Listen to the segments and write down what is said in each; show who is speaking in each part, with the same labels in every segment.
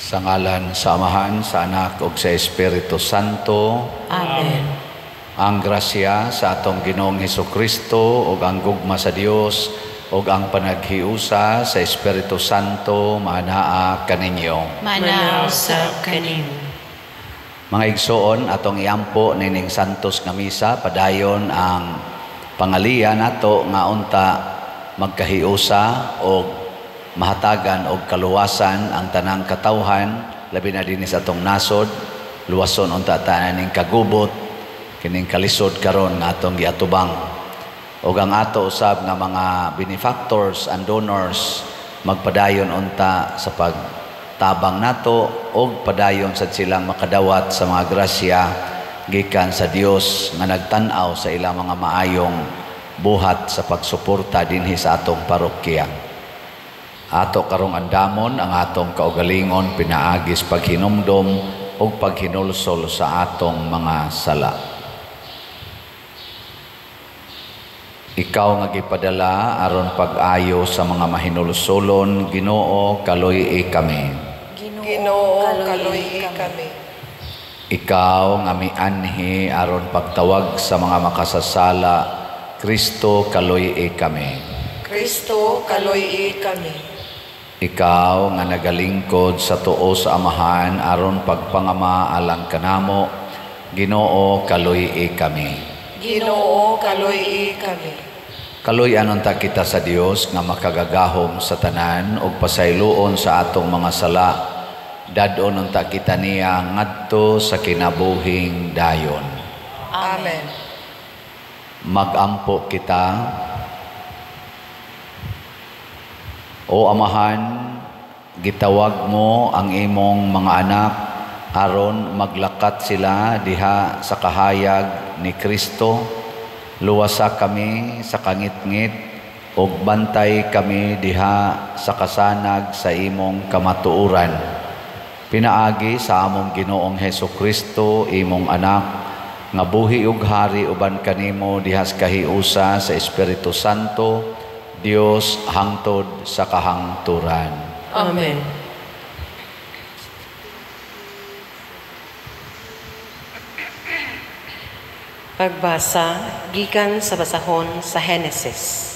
Speaker 1: Sa ngalan sa Amahan, sa Anak ug sa Espiritu Santo.
Speaker 2: Amen.
Speaker 1: Ang grasya sa atong Ginoong Hesukristo ug ang gugma sa Dios ug ang panaghiusa sa Espiritu Santo maanaa kaninyo.
Speaker 2: Manaa usab kanimo.
Speaker 1: Mga igsoon, atong iampo nining santos nga misa padayon ang pangaliya nato nga unta magkahiusa og mahatagan og kaluwasan ang tanang katawhan, labi na dinhi sa atong nasod. Luwason unta tanan ning kagubot, kining kalisod karon nga atong giatubang, ug ang ato usab nga mga benefactors and donors magpadayon unta sa pagtabang nato og padayon sad silang makadawat sa mga grasya gikan sa Dios nga nagtan-aw sa ilang mga maayong buhat sa pagsuporta dinhi sa atong parokya. Ato karong andamon ang atong kaugalingon pinaagi sa paghinumdom ug paghinulsol sa atong mga sala. Ikaw nga gipadala aron pag-ayo sa mga mahinulsolon, Ginoo, kaluy-i kami.
Speaker 3: Ginoo, kaluy-i kami.
Speaker 1: Ikaw nga mianhi aron pagtawag sa mga makasasala, Kristo, kaluy-i kami.
Speaker 3: Kristo, kaluy-i kami.
Speaker 1: Ikaw nga nagalingkod sa tuo sa Amahan aron pagpangama alang kanamo, Ginoo, kaluy-i kami.
Speaker 3: Ginoo, kaluy-i kami.
Speaker 1: Kaluy-an unta kita sa Dios nga makagagahom sa tanan ug pasayloon sa atong mga sala. Dad-on unta kita niya ngadto sa kinabuhing dayon.
Speaker 3: Amen.
Speaker 1: Magampo kita. O Amahan, gitawag mo ang imong mga anak aron maglakat sila diha sa kahayag ni Kristo. Luwasa kami sa kangitngit ug bantay kami diha sa kasanag sa imong kamatuoran. Pinaagi sa among Ginoong Hesukristo, imong anak, nga buhi ug hari uban kanimo diha sa kahiusa sa Espiritu Santo, Dios hangtod sa kahangturan.
Speaker 2: Amen. Pagbasa gikan sa basahon sa Henesis.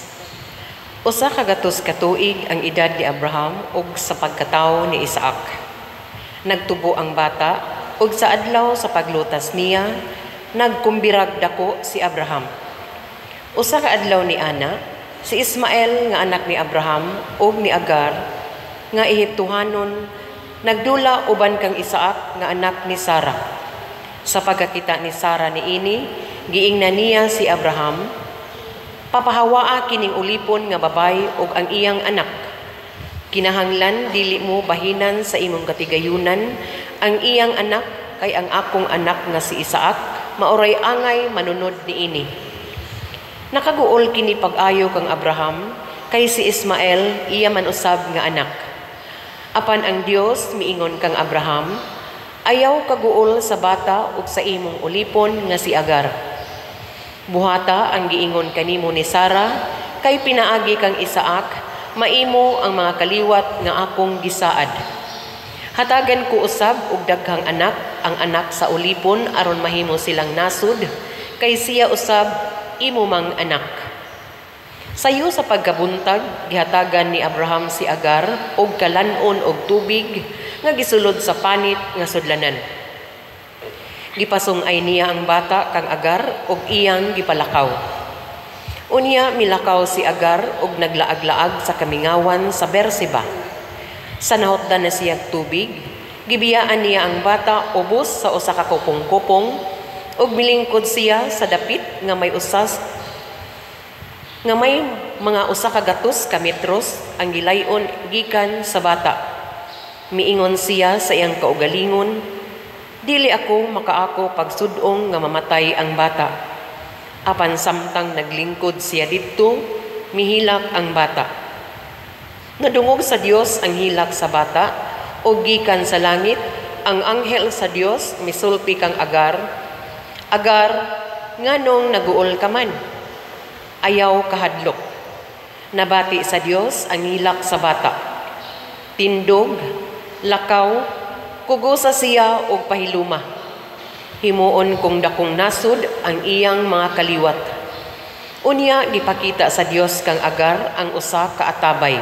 Speaker 2: Usa ka gatos ka tuig ang edad ni Abraham ug sa pagkatawo ni Isaac. Nagtubo ang bata ug sa adlaw sa paglutas niya nagkumbirag dako si Abraham. Usa ka adlaw ni ana, si Ismael nga anak ni Abraham ug ni Agar nga Ehiptohanon nagdula uban kang Isaac nga anak ni Sara. Sa pagkakita ni Sara niini, giingnan niya si Abraham, "Papahawaa kining ulipon nga babay ug ang iyang anak. Kinahanglan dili mo bahinan sa imong katigayunan ang iyang anak, kay ang akong anak nga si Isaac maoray angay manunod niini." Nakaguol kini pag-ayo kang Abraham, kay si Ismael iya man usab nga anak. Apan ang Dios miingon kang Abraham, "Ayaw kaguol sa bata ug sa imong ulipon nga si Agar. Buhata ang giingon kanimo ni Sara, kay pinaagi kang Isaac, maimo ang mga kaliwat nga akong gisaad. Hatagan ko usab og daghang anak ang anak sa ulipon aron mahimo silang nasud, kay siya usab imo mang anak." Sayo sa pagkabuntag, gihatagan ni Abraham si Agar og kalan-on og tubig nga gisulod sa panit nga sudlanan. Gipasungay niya ang bata kang Agar og iyang gipalakaw. Unya milakaw si Agar og naglaag-laag sa kamingawan sa Berseba. Sa nahotdan na siya tubig, gibiyaan niya ang bata ubos sa usa ka kupong-kupong ug milingkod siya sa dapit nga may usas nga may mga usa ka gatos ka metros ang gilayon gikan sa bata. Miingon siya sa iyang kaugalingon, "Dili ako makaako pagsud-ong nga mamatay ang bata." Apan samtang naglingkod siya didto, mihilak ang bata. Nadungog sa Dios ang hilak sa bata, ug gikan sa langit ang anghel sa Dios misulti kang Agar, "Agar, nganong naguol ka man? Ayaw kahadlok." Nabati sa Dios ang hilak sa bata. Tindog, lakaw, kugusa siya og pahiluma. Himuon kong dakong nasod ang iyang mga kaliwat. Unya gipakita sa Dios kang Agar ang usa ka atabay.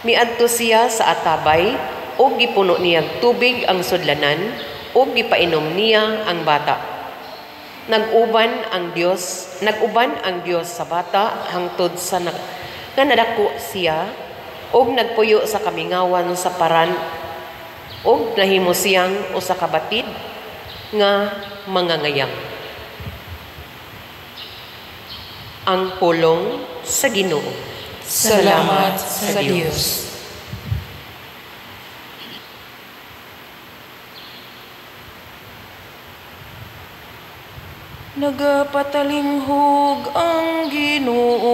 Speaker 2: Miadto siya sa atabay ug gipuno niyang tubig ang sudlanan ug gipainom niya ang bata. Nag-uban ang Dios sa bata hangtod sa nga nadako siya ug nagpuyo sa kamingawan sa Paran ug nahimo siyang usa ka batid nga mangangayam. Ang pulong sa Ginoo.
Speaker 3: Salamat sa Dios. Nagapatalinghog ang Ginoo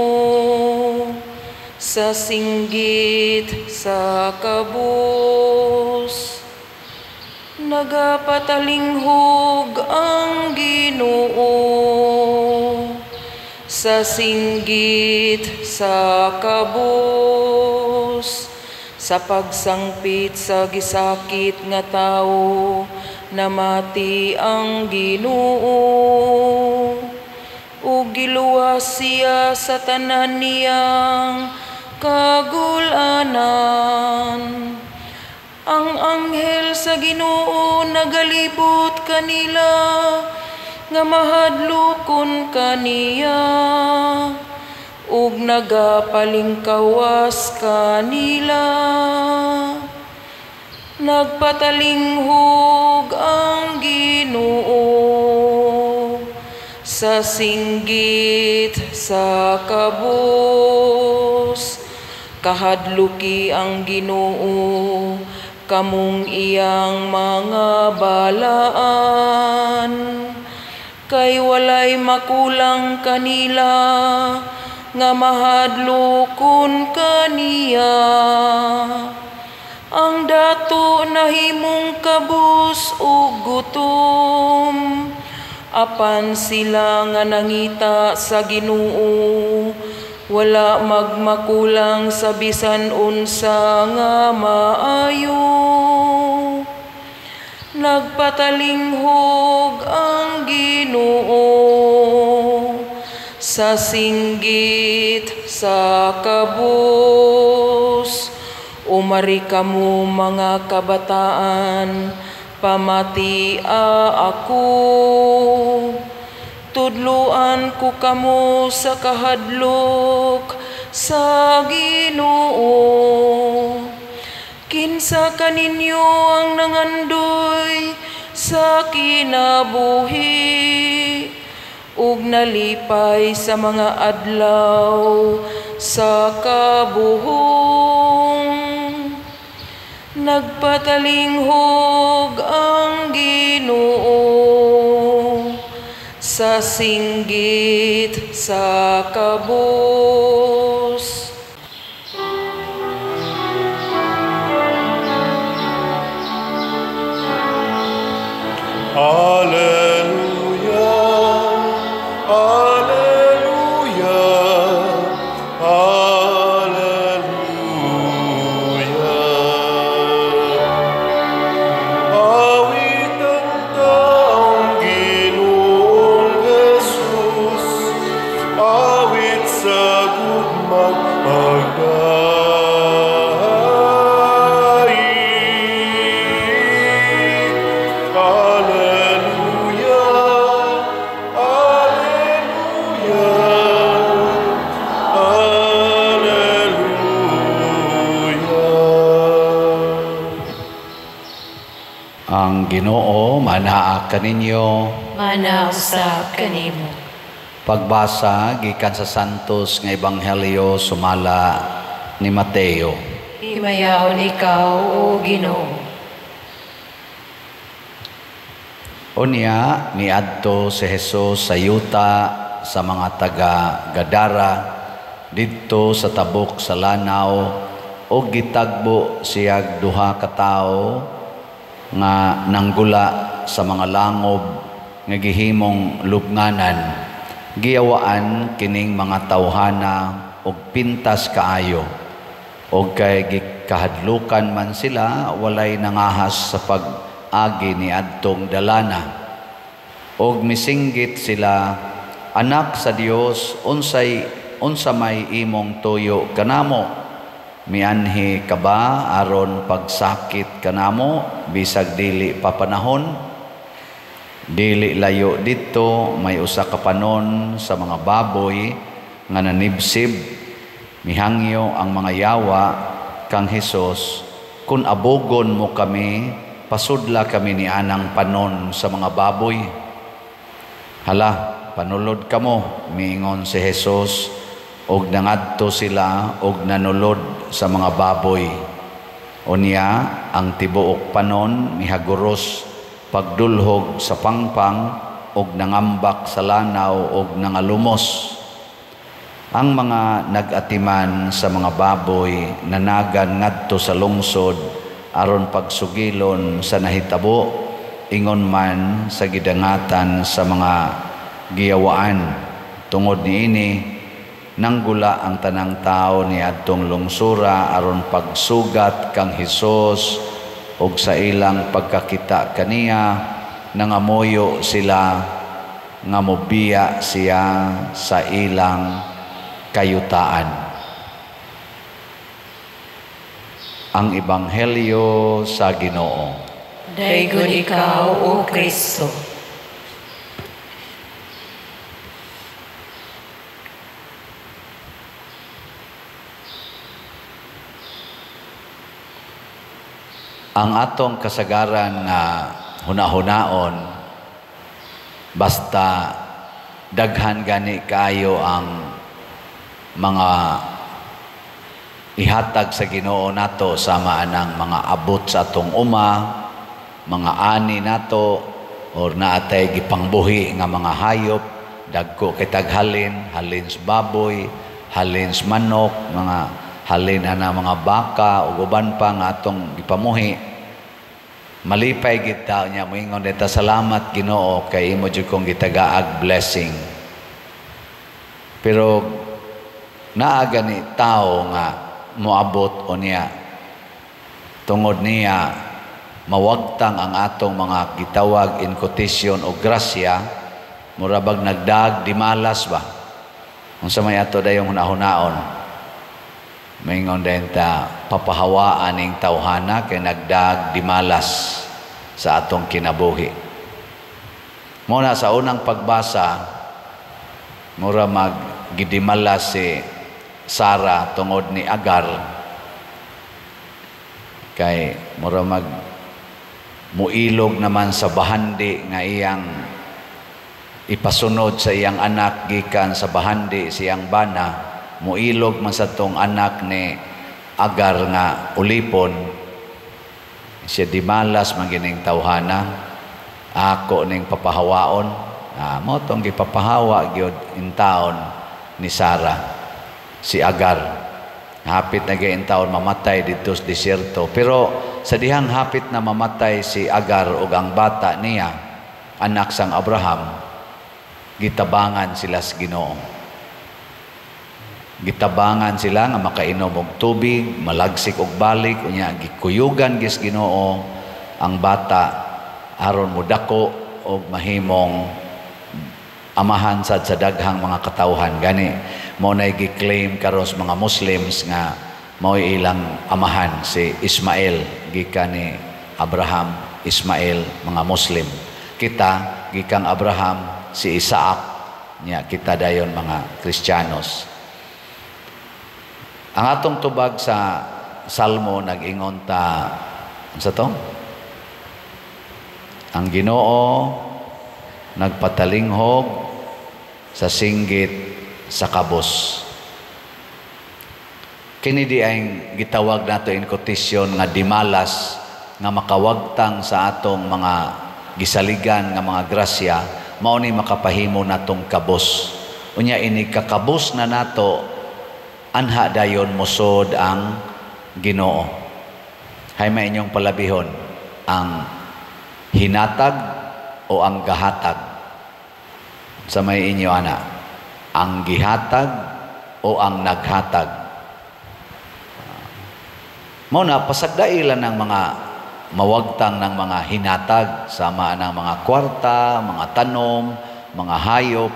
Speaker 3: sa singgit sa kabus. Nagapatalinghog ang Ginoo sa singgit sa kabus. Sa pagsangpit sa gisakit nga tawo, namati ang Ginoo. Ug giluwas siya sa tanan niyang kagulanan. Ang anghel sa Ginoo nagalibot kanila nga mahadlokon kaniya ug nagapalingkawas kanila. Nagpatalinghog ang Ginoo sa singgit sa kabus. Kahadluki ang Ginoo kamong iyang mga balaan, kay walay makulang kanila nga mahadlokon kaniya. Ang dato nahimong kabus ug gutom, apan sila nga nangita sa Ginoo wala magmakulang sa bisan unsa nga maayo. Nagpatalinghog ang Ginoo sa singgit sa kabus. Umari kamo mga kabataan, pamatia ako. Tudluan ko kamo sa kahadlok sa Ginoo. Kinsa kaninyo ang nangandoy sa kinabuhi ug nalipay sa mga adlaw sa kabuhong. Nagpatalinghog ang Ginoo sa singgit sa kabus.
Speaker 4: Alleluia, alleluia, alleluia. Awit ang taong Ginoong Jesus, awit sa gugmang pagdaig. Alleluia, alleluia, alleluia.
Speaker 1: Ang Ginoo manaa kaninyo,
Speaker 5: Mana usab kanimo.
Speaker 1: Pagbasa gikan sa Santos nga Ebanghelyo sumala ni Mateo.
Speaker 5: Himayaon ikaw, o Ginoo.
Speaker 1: Unya niadto si Jesus sa yuta sa mga taga Gadara didto sa tabok sa lanaw, ug gitagbo siyag duha ka tawo nga nanggula sa mga langob nga gihimong lubnganan. Giyawaan kining mga tawhana og pintas kaayo. Og kay gikahadlukan man sila, walay nangahas sa pag-agi ni adtong dalana. Og misinggit sila, "Anak sa Dios, unsa may imong tuyo kanamo? Mianhi ka ba aron pagsakit kanamo bisag dili pa panahon?" Dili layo didto may usa ka panon sa mga baboy nga nanibsib. Mihangyo ang mga yawa kang Hesus, "Kun abogon mo kami, pasudla kami ni anang panon sa mga baboy." "Hala, panulod kamo," miingon si Hesus, og nangadto sila og nanulod sa mga baboy. Unya ang tibuok panon mihaguros pagdulhog sa pangpang og nangambak sa lanaw og nangalumos. Ang mga nag-atiman sa mga baboy nanagan ngadto sa lungsod aron pagsugilon sa nahitabo, ingon man sa gidangatan sa mga giyawaan. Tungod niini, nanggula ang tanang tao ni adtong lungsura aron pagsugat kang Hesus, ug sa ilang pagkakita kaniya nangamuyo sila nga mobiya siya sa ilang kayutaan. Ang Ebanghelyo sa Ginoo.
Speaker 5: Daygon ikaw, O Kristo.
Speaker 1: Ang atong kasagaran nga hunahunaon, basta daghan gani kaayo ang mga ihatag sa Ginoo nato, sama anang mga abot sa atong uma, mga ani nato, or naatay gipangbuhi nga mga hayop, dagko kay taghalin, halin sa baboy, halin sa manok, mga halin ana mga baka ug uban pa nga atong gipamuhi. Malipay gid ta niya, moingon ta, "Salamat Ginoo kay imo jud kong gitagaag blessing." Pero naa gani tao nga moabot o niya tungod niya mawagtang ang atong mga gitawag in quotation o grasya, mura bag nagdag dimalas ba. Unsa may ato dayong hunahunaon? Maingon din ta, papahawaan ning tawhana kay nagdag dimalas sa atong kinabuhi. Muna sa unang pagbasa, mura maggidimalas si Sara tungod ni Agar, kay mura mag muilog naman sa bahandi nga iyang ipasunod sa iyang anak gikan sa bahandi siyang bana. Muilog man sa tong anak ni Agar nga ulipon. Siya dimalas man gining tawhana, ako ning papahawaon. Mao tong gipapahawa gyud in taon ni Sara si Agar. Hapit na gyud taon mamatay didto sa disyerto. Pero sa dihang hapit na mamatay si Agar ug ang bata niya, anak sang Abraham, gitabangan sila sa Ginoo. Gitabangan sila nga makainom og tubig, malagsik og balik, unya gikuyugan gis Ginoo ang bata aron modako og mahimong amahan sad sa daghang mga katawhan. Gani mao nay gi-claim karon sa mga Muslims nga mao'y ilang amahan si Ismael, gikan ni Abraham, Ismael, mga Muslim. Kita gikang Abraham si Isaac, nya kita dayon mga Kristiyanos. Ang atong tubag sa Salmo nag-ingon ta unsa to? Ang Ginoo nagpatalinghog sa singgit sa kabos. Kini di ang gitawag nato in quotation nga dimalas nga makawagtang sa atong mga gisaligan nga mga grasya, mao ni makapahimo natong kabos. Unya ini kakabos na nato, anha dayon mosod ang Ginoo. Hay may inyong palabihon, ang hinatag o ang gahatag? Sa may inyo ana, ang gihatag o ang naghatag? Mao na pasagdailan ng mga mawagtang ng mga hinatag sama ng mga kwarta, mga tanom, mga hayop.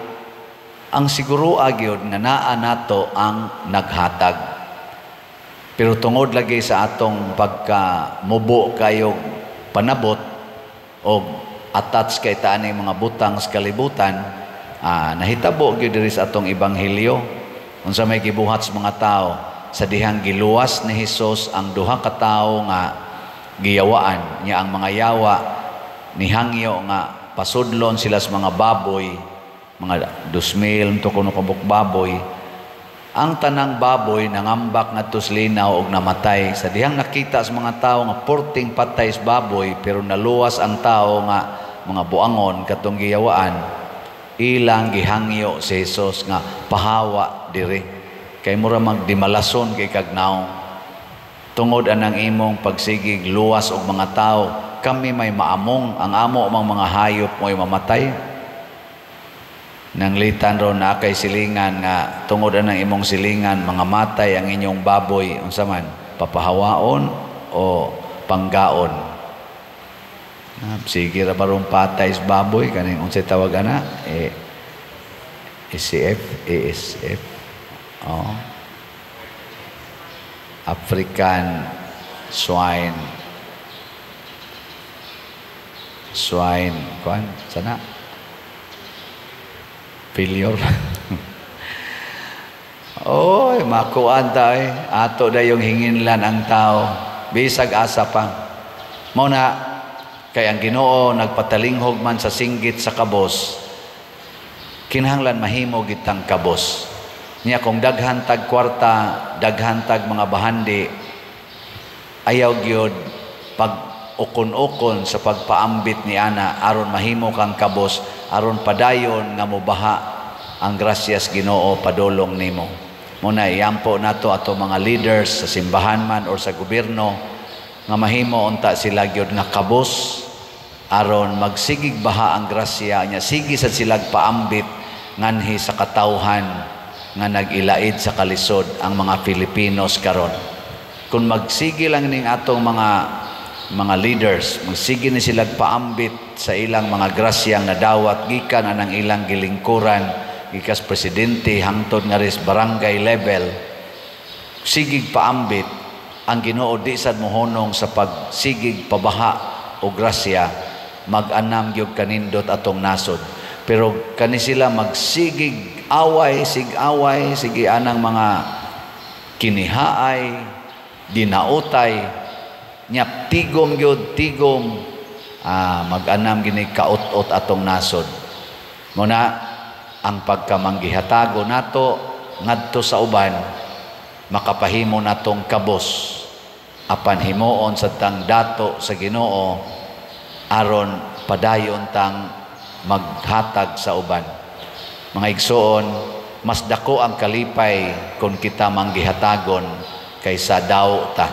Speaker 1: Ang siguro gyud nga naa nato ang naghatag. Pero tungod lagi sa atong pagka mubo kayo panabot o attach kay ta aning mga butang sa kalibutan, nahitabo gyud diri sa atong ebanghelyo. Unsa may gibuhat sa mga tao sa dihang giluwas ni Hesus ang duha ka tawo nga giyawaan niya. Ang mga yawa nihangyo nga pasudlon sila sa mga baboy, mga 2,000 to kuno kabuk baboy. Ang tanang baboy nangambak ngadto sa linaw og namatay. Sa dihang nakita sa mga tao nga porting patay sa baboy, pero naluwas ang tao nga mga buangon katong giyawaan, ilang gihangyo si Jesus nga pahawa diri kay mura magdimalason kay kagnaw tungod anang imong pagsigig luwas og mga tao. Kami may maamong ang amo mang mga hayop mo'y mamatay. Nanglitan ron na kay silingan nga tungod anang imong silingan mga matay ang inyong baboy, unsa man, papahawaon o panggaon? Sige ra barong patay sa baboy kaning unsay tawag ana, ACF, ASF, oh, African swine kuan sana failure. Oy, makuan ta eh. Ato dayong hinginlan ang tao bisag asa pa. Mao na kay ang Ginoo nagpatalinghog man sa singgit sa kabos, kinahanglan mahimo gitang kabos. Niya kung daghan tag kwarta, daghan tag mga bahandi, ayaw gyud pag ukon-ukon sa pagpaambit ni ana aron mahimo kang kabos, aron padayon nga mobaha ang grasyas Ginoo padulong nimo. Muna iampo nato ato mga leaders sa simbahan man or sa gobyerno nga mahimo unta sila gyud nga kabos aron magsigig baha ang grasya niya, sige sad silag paambit nganhi sa katawhan nga nag-ilaid sa kalisod ang mga Filipinos karon. Kung magsige lang ning atong mga leaders, magsige ni silag paambit sa ilang mga grasyang nadawat gikan anang ilang gilingkuran, gikas presidente hangtod nga ris barangay level, sigig paambit ang Ginoo di sad mohonong sa pagsigig pabaha o grasya, mag-anam gyud kanindot atong nasod. Pero kani sila magsigig away, sig-away, sige anang mga kinihaay, dinautay, nyap tigom gyud tigom, mag-anam gini kaut-ot atong nasod. Muna ang pagkamanggihatago nato ngadto sa uban, makapahimo natong kabos apan himuon sa tang dato sa Ginoo aron padayon tang maghatag sa uban. Mga igsoon, mas dako ang kalipay kung kita manggihatagon kaysa daw ta.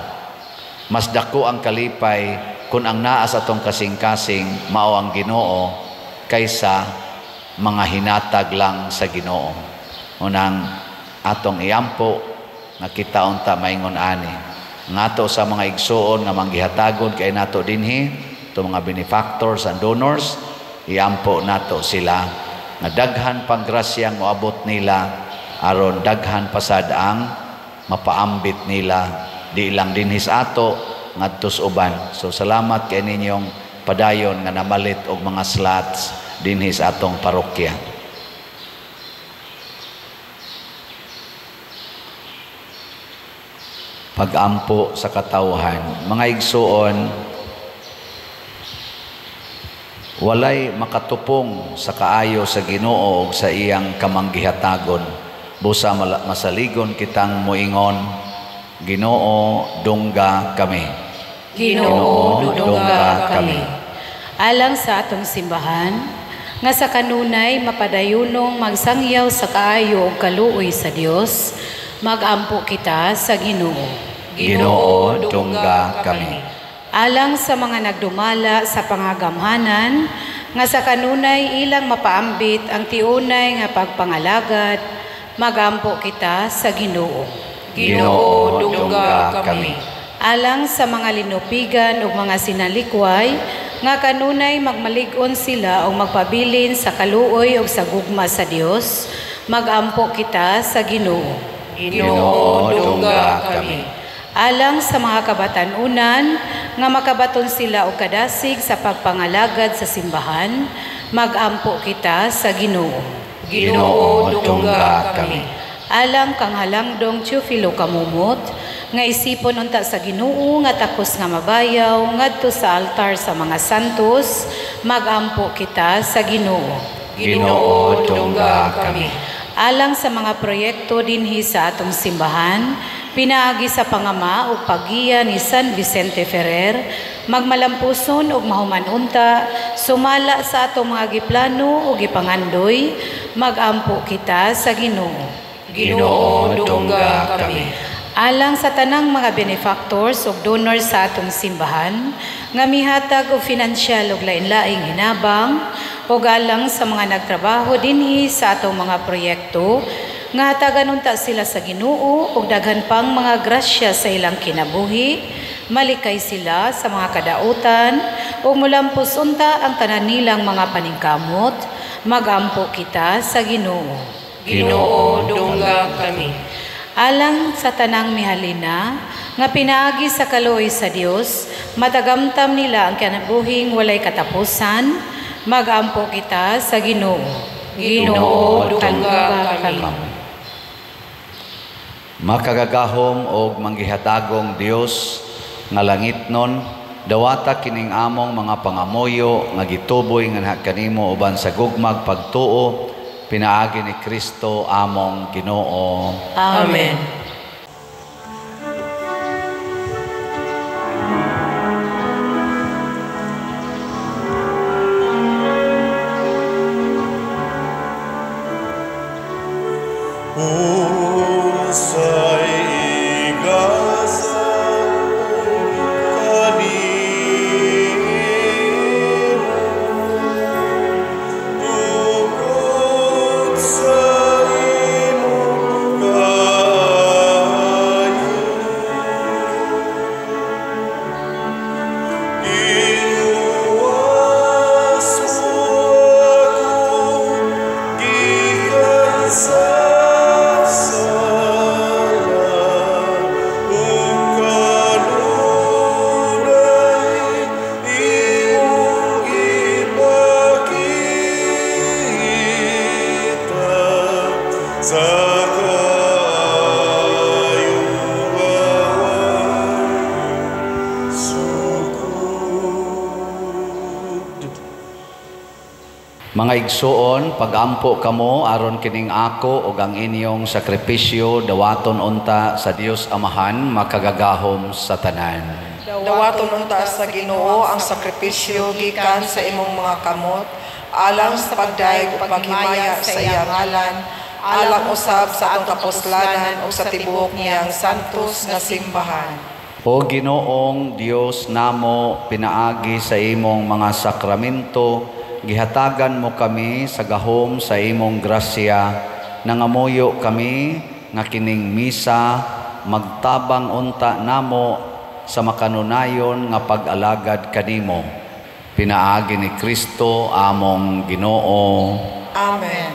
Speaker 1: Mas dako ang kalipay kung ang naa sa atong kasing-kasing mao ang Ginoo kaysa mga hinatag lang sa Ginoo. Unang atong iampo nga kita unta maingon ani. Ngato sa mga igsoon nga manggihatagon kay nato dinhi, to mga benefactors and donors, iampo nato sila nga daghan pang grasyang moabot nila aron daghan pasad ang mapaambit nila di lang dinhi sa ato ngadto sa uban. So salamat kay ninyong padayon nga namalit og mga slots dinhi sa atong parokya. Pagampo sa katawhan, mga igsuon, walay makatupong sa kaayo sa Ginoo og sa iyang kamanggihatagon. Busa masaligon kitang moingon, Ginoo, dungga kami.
Speaker 5: Ginoo, dungga kami. Alang sa atong simbahan, nga sa kanunay mapadayunong magsangyaw sa kaayo og kaluoy sa Dios, magampo kita sa Ginoo.
Speaker 1: Ginoo, dungga kami.
Speaker 5: Alang sa mga nagdumala sa pangagamhanan, nga sa kanunay ilang mapaambit ang tiunay nga pagpangalagad, magampo kita sa Ginoo.
Speaker 3: Ginoo, dungga kami.
Speaker 5: Alang sa mga linupigan ug mga sinalikway nga kanunay magmalig-on sila ug magpabilin sa kaluoy ug sa gugma sa Dios, magampo kita sa Ginoo.
Speaker 3: Ginoo, dungga kami.
Speaker 5: Alang sa mga kabatan-unan nga makabaton sila og kadasig sa pagpangalagad sa simbahan, magampo kita sa Ginoo.
Speaker 3: Ginoo, dungga kami.
Speaker 5: Alang kang halangdong Teofilo Kamumot nga isipon unta sa Ginoo nga takos nga mabayaw ngadto sa altar sa mga santos, magampo kita sa Ginoo.
Speaker 1: Ginoo, dungga kami.
Speaker 5: Alang sa mga proyekto dinhi sa atong simbahan, pinaagi sa pangama ug paggiya ni San Vicente Ferrer, magmalampuson ug mahuman-unta, sumala sa atong mga giplano ug gipangandoy, magampo kita sa Ginoo.
Speaker 3: Ginoo, dungga kami.
Speaker 5: Alang sa tanang mga benefactors ug donors sa atong simbahan nga mihatag og finansyal ug lain-laing hinabang, ug alang sa mga nagtrabaho dinhi sa atong mga proyekto nga hatagan unta sila sa Ginoo ug daghan pang mga grasya sa ilang kinabuhi, malikay sila sa mga kadautan ug mulampos unta ang tanan nilang mga paningkamot, magampo kita sa Ginoo.
Speaker 3: Ginoo, dungga kami.
Speaker 5: Alang sa tanang mihalina nga pinaagi sa kaluoy sa Dios, matagamtam nila ang kinabuhing walay katapusan, magampo kita sa Ginoo.
Speaker 3: Ginoo, dungga kami.
Speaker 1: Makagagahom og manggihatagong Dios nga langitnon, dawata kining among mga pangamuyo nga gituboy nganha kanimo uban sa gugmag pagtuo, pinaagi ni Kristo among Ginoo.
Speaker 3: Amen.
Speaker 4: Unsay igasa kanimo tungod sa imong kaayo, giluwas mo ako gikan sa sala ug kanunay imong gipakita sa kaayo nga way sukod.
Speaker 1: Mga igsuon, pagampo kamo aron kining ako ug ang inyong sakripisyo dawaton unta sa Dios Amahan makagagahom sa tanan.
Speaker 6: Dawaton unta sa Ginoo ang sakripisyo gikan sa imong mga kamot, alang sa pagdayeg ug paghimaya sa iyang ngalan, alang usab sa atong kapuslanan ug sa tibuok niyang santos nga simbahan.
Speaker 1: O Ginoong Dios namo, pinaagi sa imong mga sakramento, gihatagan mo kami sa gahom sa imong grasya. Nangamuyo kami nga kining misa magtabang unta namo sa makanunayon nga pag-alagad kanimo. Pinaagi ni Kristo among Ginoo.
Speaker 6: Amen.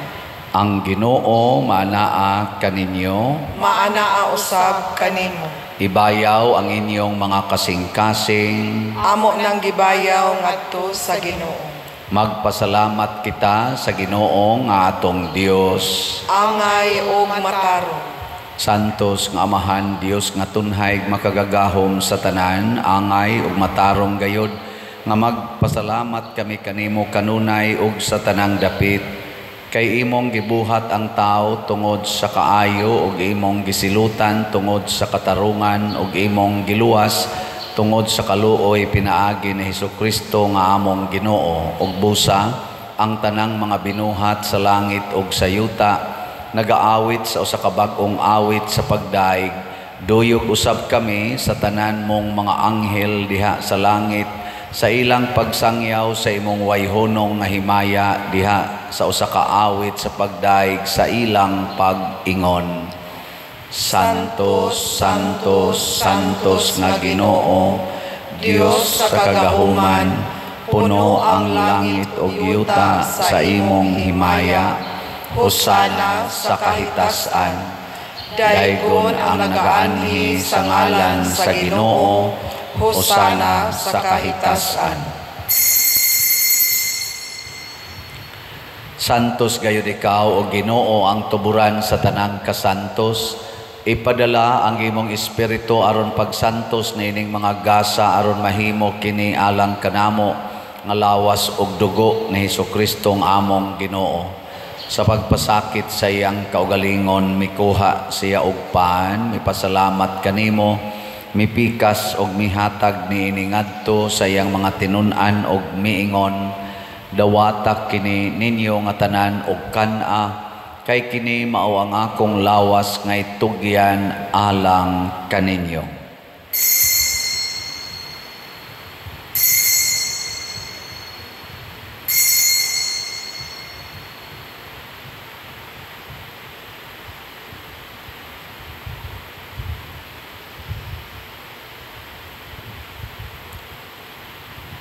Speaker 1: Ang Ginoo maanaa kaninyo.
Speaker 6: Maanaa usab kanimo.
Speaker 1: Ibayaw ang inyong mga kasing-kasing.
Speaker 6: Amo nang gibayaw ngadto sa Ginoo.
Speaker 1: Magpasalamat kita sa Ginoo nga atong Dios.
Speaker 6: Angay og matarong.
Speaker 1: Santos nga Amahan, Dios nga tunhay makagagahom sa tanan, angay ug matarong gayod nga magpasalamat kami kanimo kanunay ug sa tanang dapit. Kay imong gibuhat ang tao tungod sa kaayo ug imong gisilutan tungod sa katarungan ug imong giluwas tungod sa kaluoy pinaagi ni Hesukristo nga among Ginoo. Ug busa ang tanang mga binuhat sa langit ug sa yuta nagaawit sa usa ka bag-ong awit sa pagdaig. Duyog usab kami sa tanan mong mga anghel diha sa langit sa ilang pagsangyaw sa imong wayhonong nga himaya diha sa usa ka awit sa pagdaig sa ilang pag-ingon. Santos, Santos, Santos nga Ginoo, Dios sa kagahuman, puno ang langit ug yuta sa imong himaya. Hosana sa kahitasan. Daygon ang nagaanhi sa ngalan sa Ginoo. Hosana sa kahitasan. Santos gayud ikaw o Ginoo, ang tuburan sa tanang kasantos. Ipadala ang imong espiritu aron pagsantos niining mga gasa aron mahimo kini alang kanamo nga lawas ug dugo ni Hesukristo ang among Ginoo. Sa pagpasakit sa iyang kaugalingon, mikuha siya og pan, mipasalamat kanimo, mipikas og mihatag niini ngadto sa iyang mga tinun-an og miingon, dawata kini ninyo nga tanan og kan-a, kay kini mao ang akong lawas nga itugyan alang kaninyo.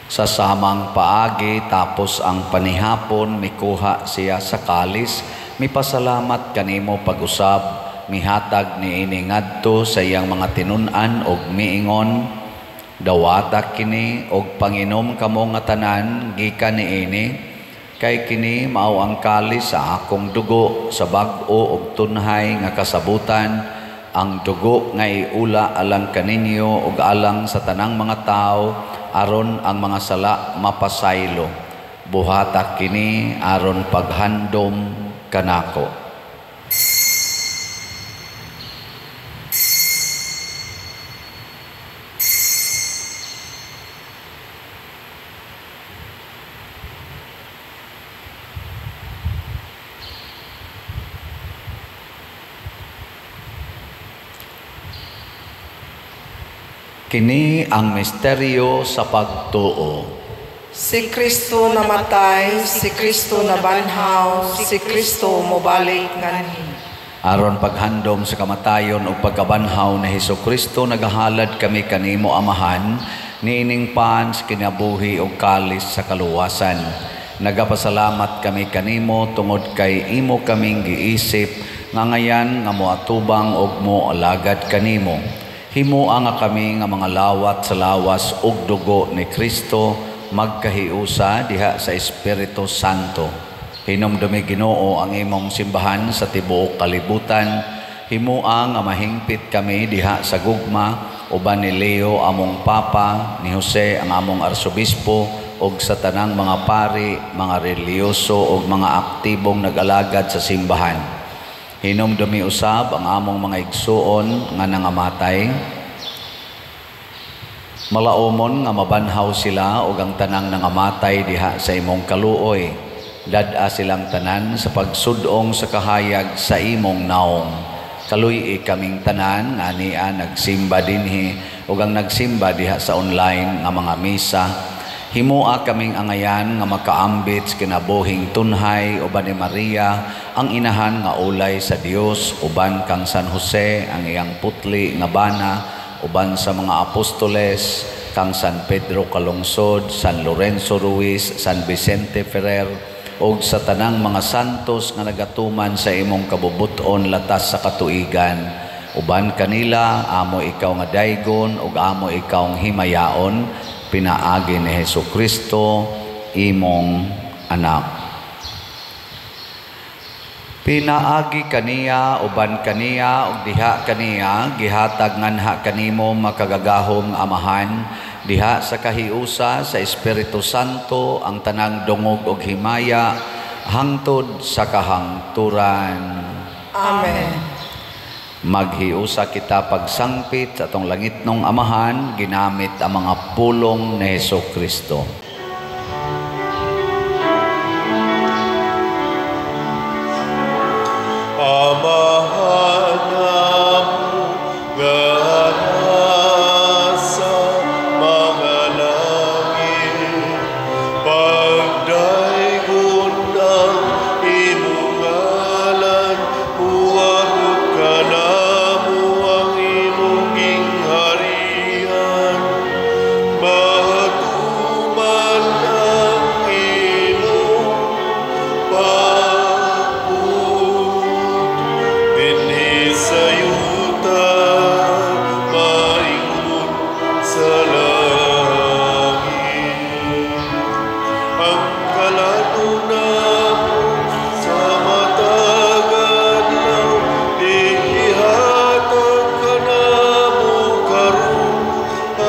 Speaker 1: Sa samang paagi, tapos ang panihapon, mikuha siya sa kalis, mipasalamat kanimo pag-usab, mihatag niini ngadto sa iyang mga tinun-an og miingon, dawata kini og panginom kamo nga tanan gikan niini, kay kini mao ang kalis sa akong dugo sa bag-o og tunhay nga kasabutan, ang dugo nga iula alang kaninyo ug alang sa tanang mga tawo aron ang mga sala mapasaylo. Buhata kini aron paghandom kanako. Kini ang misteryo sa pagtuo.
Speaker 6: Si Kristo namatay, si Kristo nabanhaw, si Kristo mobalik nganhi.
Speaker 1: Aron paghandom sa kamatayon ug pagkabanhaw ni Hesukristo, nagahalad kami kanimo Amahan, niining pan sa kinabuhi ug kalis sa kaluwasan. Nagapasalamat kami kanimo tungod kay imo kaming giisip nga ngayan nga moatubang ug moalagad kanimo. Himoa nga kami nga mga lawat sa lawas ug dugo ni Kristo magkahiusa diha sa Espiritu Santo. Hinumdumi Ginoo ang imong simbahan sa tibuok kalibutan. Himoa nga mahingpit kami diha sa gugma uban ni Leo among Papa, ni Jose ang among Arsobispo, ug sa tanang mga pari, mga relihiyoso ug mga aktibong nag-alagad sa simbahan. Hinumdumi usab ang among mga igsuon nga nangamatay. Malaumon nga mabanhaw sila ug ang tanang nangamatay diha sa imong kaluoy. Dad-a silang tanan sa pagsudong sa kahayag sa imong naong. Kaluy-i kaming tanan nga ania nagsimba dinhi ug ang nagsimba diha sa online nga mga misa. Himoa kaming angayan nga makaambit sa kinabuhing tunhay uban ni Maria ang inahan nga ulay sa Dios, uban kang San Jose ang iyang putli nga bana, uban sa mga apostoles kang San Pedro Calungsod, San Lorenzo Ruiz, San Vicente Ferrer, ug sa tanang mga santos nga nagatuman sa imong kabubut-on latas sa katuigan. Uban kanila amo ikaw nga daygon ug amo ikaw ang himayaon, pinaagi ni Hesukristo imong anak. Pinaagi kaniya, uban kaniya, ug diha kaniya, gihatag nganha kanimo makagagahom nga Amahan, diha sa kahiusa sa Espiritu Santo ang tanang dungog ug himaya hangtod sa kahangturan.
Speaker 6: Amen.
Speaker 1: Maghiusa kita pagsangpit sa atong langitnong Amahan, ginamit ang mga pulong ni Hesukristo.
Speaker 4: Amahan namo nga nasa mga langit, pagdaygon ang imong ngalan, muabot ka namo,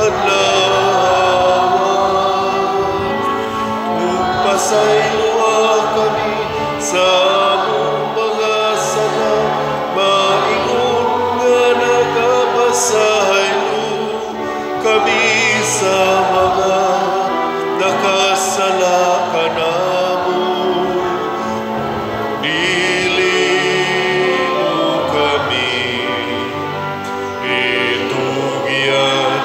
Speaker 4: Kadlawan. Ug pasayloa kami sa among mga sala, maingon nga nakapasaylo kami sa mga nakasala kanamo. Dili mo kami itugyan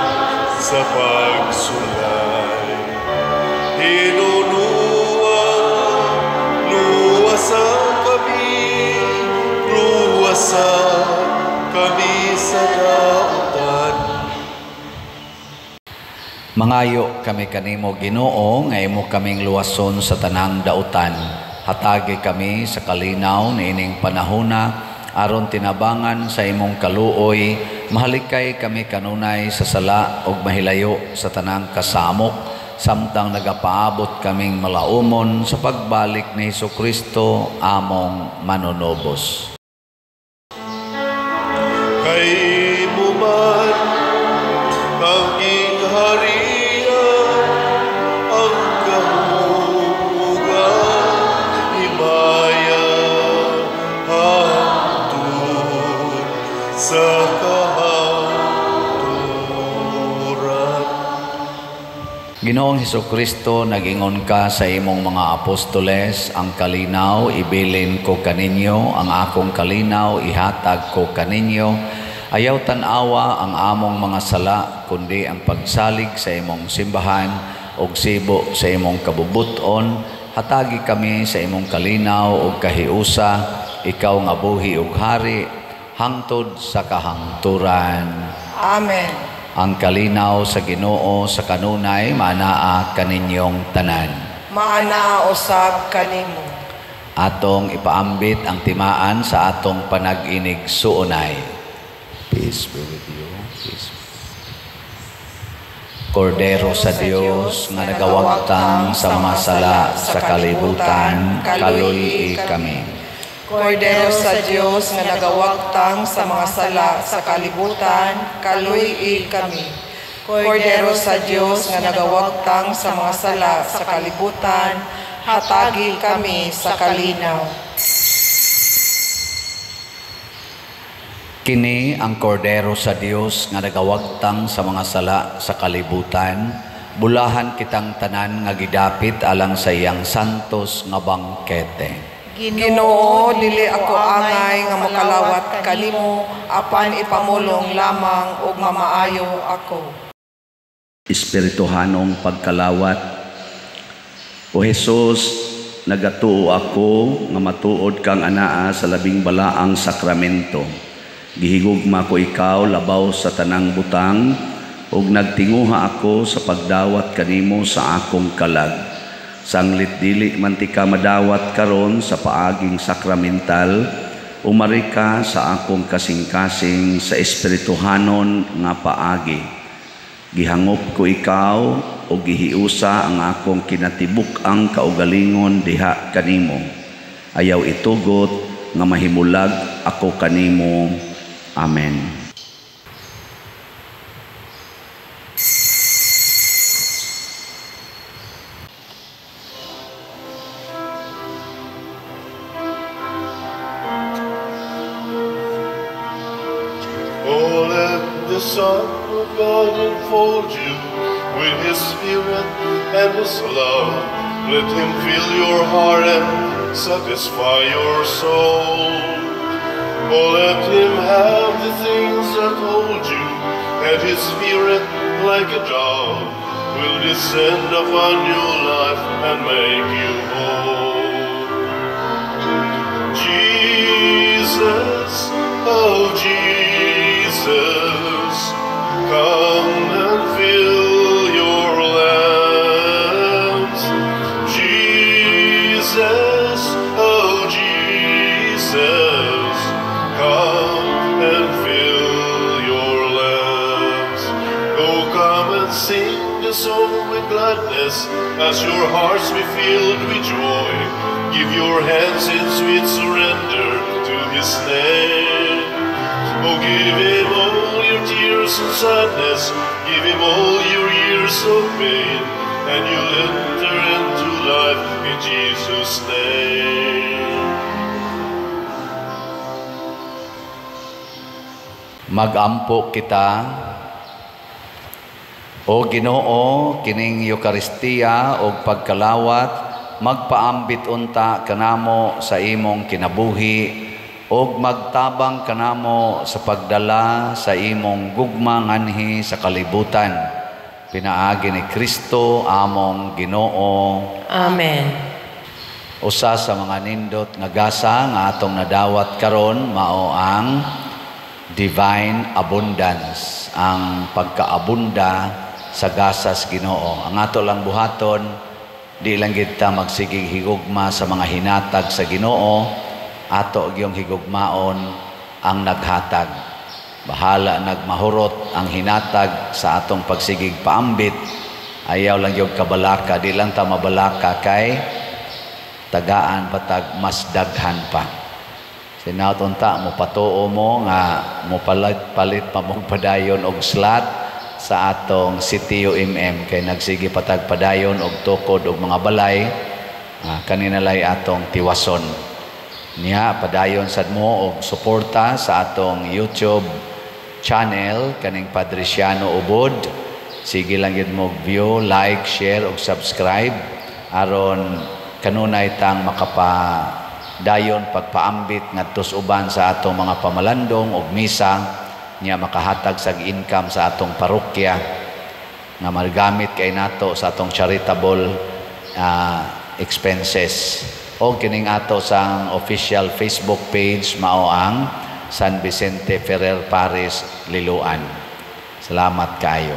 Speaker 4: sa pagsulay. Hinunua, luwasa kami, luwasa kami sa dautan.
Speaker 1: Mangayo kami kanimo, Ginoo, nga imo kaming luwason sa tanang dautan. Hatagi kami sa kalinaw niining panahona aron tinabangan sa imong kaluoy, mahalikay kami kanunay sa sala ug mahilayo sa tanang kasamok samtang nagapaabot kaming malaumon sa pagbalik ni Hesukristo among manunubos.
Speaker 4: Kay imo man ang gingharian, ang gahom ug ang himaya, hangtod sa kahangturan.
Speaker 1: Ginoong Hesukristo, nag-ingon ka sa imong mga apostoles, ang kalinaw ibilin ko kaninyo, ang akong kalinaw ihatag ko kaninyo. Ayaw tan-awa ang among mga sala, kundi ang pagsalig sa imong simbahan ug sibo sa imong kabubuton. Hatagi kami sa imong kalinaw ug kahiusa, ikaw nga buhi ug hari hangtod sa kahangturan.
Speaker 6: Amen.
Speaker 1: Ang kalinaw sa Ginoo sa kanunay maanaa kaninyong tanan.
Speaker 6: Maanaa usab kanimo.
Speaker 1: Atong ipaambit ang timaan sa atong panag-inig suunay. Peace be with you. Peace. Kordero sa Dios nga nagawagtang sa mga sala sa kalibutan, kaluy-i kami.
Speaker 6: Kordero sa Dios nga nagawagtang sa mga sala sa kalibutan, kaluy-i kami. Kordero sa Dios nga nagawagtang sa mga sala sa kalibutan, hatagi kami sa kalinaw.
Speaker 1: Kini ang kordero sa Dios nga nagawagtang sa mga sala sa kalibutan, bulahan kitang tanan nga gidapit alang sa iyang santos nga bangkete.
Speaker 6: Ginoo, dili ako angay nga mokalawat kanimo, apan ipamulong lamang ug mamaayo ako.
Speaker 1: Espirituhanong pagkalawat. O Hesus, nagatuo ako nga matuod kang anaa sa labing balaang sakramento. Gihigugma ko ikaw labaw sa tanang butang, ug nagtinguha ako sa pagdawat kanimo sa akong kalag. Sanglit dili man ti ka madawat karon sa paaging sakramental, umari ka sa akong kasing-kasing sa espirituhanon nga paagi. Gihangop ko ikaw o gihiusa ang akong kinatibuk-ang kaugalingon diha kanimo. Ayaw itugot nga mahimulag ako kanimo. Amen.
Speaker 4: Oh, let the Son of God enfold you with His Spirit and His love. Let Him fill your heart and satisfy your soul. Oh, let Him have the things that hold you, and His Spirit, like a dove, will descend upon your life and make you whole. Jesus, oh Jesus, come and fill your lamps. Jesus, oh Jesus, come and fill your lamps. Oh, come and sing the song with gladness, as your hearts be filled with joy. Give your hands in sweet surrender to His name. Oh, give Him all your tears and sadness, give Him all disobeyed, and you'll enter into life in Jesus' name.
Speaker 1: Magampo kita. O Ginoo, kining Eukaristiya og pagkalawat, magpaambit unta kanamo sa imong kinabuhi og magtabang kanamo sa pagdala sa imong gugma nganhi sa kalibutan. Pinaagi ni Kristo among Ginoo.
Speaker 2: Amen.
Speaker 1: Usa sa mga nindot nga gasa nga atong nadawat karon mao ang divine abundance, ang pagkaabunda sa gasas Ginoo. Ang ato lang buhaton, di lang kita magsigig higugma sa mga hinatag sa Ginoo, ato gyung higugmaon ang naghatag. Bahala nagmahurot ang hinatag sa atong pagsigig paambit, ayaw lang yung kabalaka, di lang ta mabalaka kay tagaan patag mas daghan pa. Sinaot unta mo patuo mo nga mo palit pa mong padayon og slot sa atong CTUMM kay nagsige patag padayon og tukod og mga balay, kaninalay atong tiwason. Niya padayon sad mo og suporta sa atong YouTube channel kaning Padre Siano Ubod. Sige lang yun mo view, like, share og subscribe aron kanunay tang makapadayon pagpaambit ngadto sa uban sa atong mga pamalandong og misa, niya makahatag sa income sa atong parokya nga magamit kay nato sa atong charitable expenses. O kining ato sa official Facebook page mao ang San Vicente Ferrer Parish, Liloan. Salamat kayo.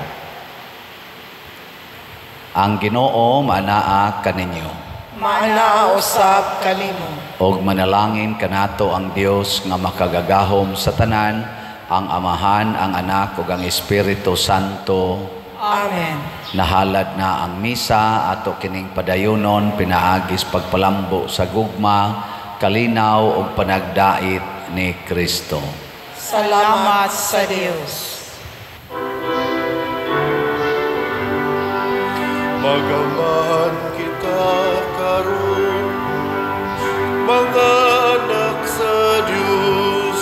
Speaker 1: Ang Ginoo maanaa kaninyo.
Speaker 6: Maanaa usab kanimo.
Speaker 1: Og manalangin kanato ang Dios nga makagagahom sa tanan, ang Amahan, ang Anak ug ang Espiritu Santo.
Speaker 6: Amen.
Speaker 1: Nahalad na ang misa ato kining padayonon pinaagis pagpalambo sa gugma, kalinaw ug panagdait ni Kristo.
Speaker 6: Salamat sa Dios.
Speaker 4: Magamahan kita karon, mga anak sa Dios,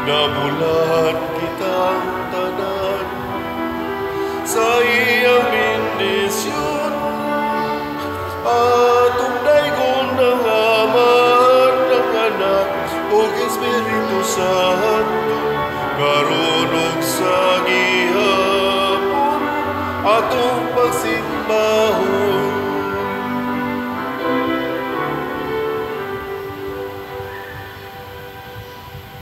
Speaker 4: nabulahan kitang tanan sa iyang bendisyon. Atong daygon ng Amahan, ng Anak ug Espiritu Santo, karon ug sa gihapon atong pagsimbahon.